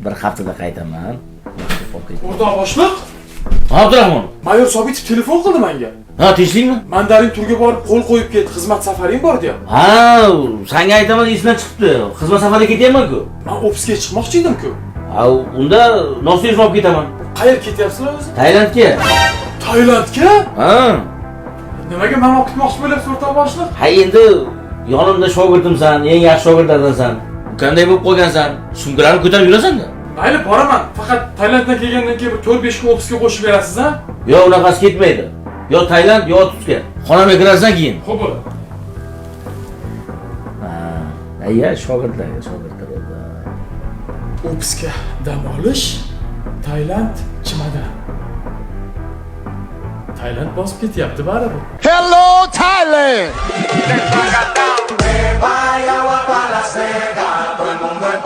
Bir haftada qaytaman. O'rtoq boshliq, Ha, Abdurahmon. Mayor Sobitov telefon qildi menga. Ha, tinchlikmi? Mandarin turga borib qo'l qo'yib ket, xizmat safaring bor deyapti. Ha, sanga aytaman, esimdan chiqibdi. Xizmat safariga ketyapman-ku. Men ofisga chiqmoqchi edim-ku. Ha, unda Nosirov olib ketaman. Qayerga ketyapsizlar o'zi? Tailandga. Tailandga? Ha. Nimaga meni olib ketmoqchi bo'lyapsiz, o'rtoq boshliq? Ha, endi yonimda shogirdimsan, eng yaxshi shogirdlardansan. Ukamday bo'lib qolgansan. Sumkalarni ko'tarib yurasan-da. Mayli, boraman. Faqat Tailanddan kelgandan keyin bir 4-5 kun ofisga qo'shib berasiz, ha? Yo, unaqasi ketmaydi. Yo Tailand, yo Otpuska. Xonamga kirarsan keyin. Xo'p bo'ladi. Ha, iya, shogirdlar, shogirdlar bo'ldi. Ofisga dam olish, Tailand chimadan. Tailand bosib ketyapti baribir. Hello, Thailand! Vaya agua para la seca, todo el mundo.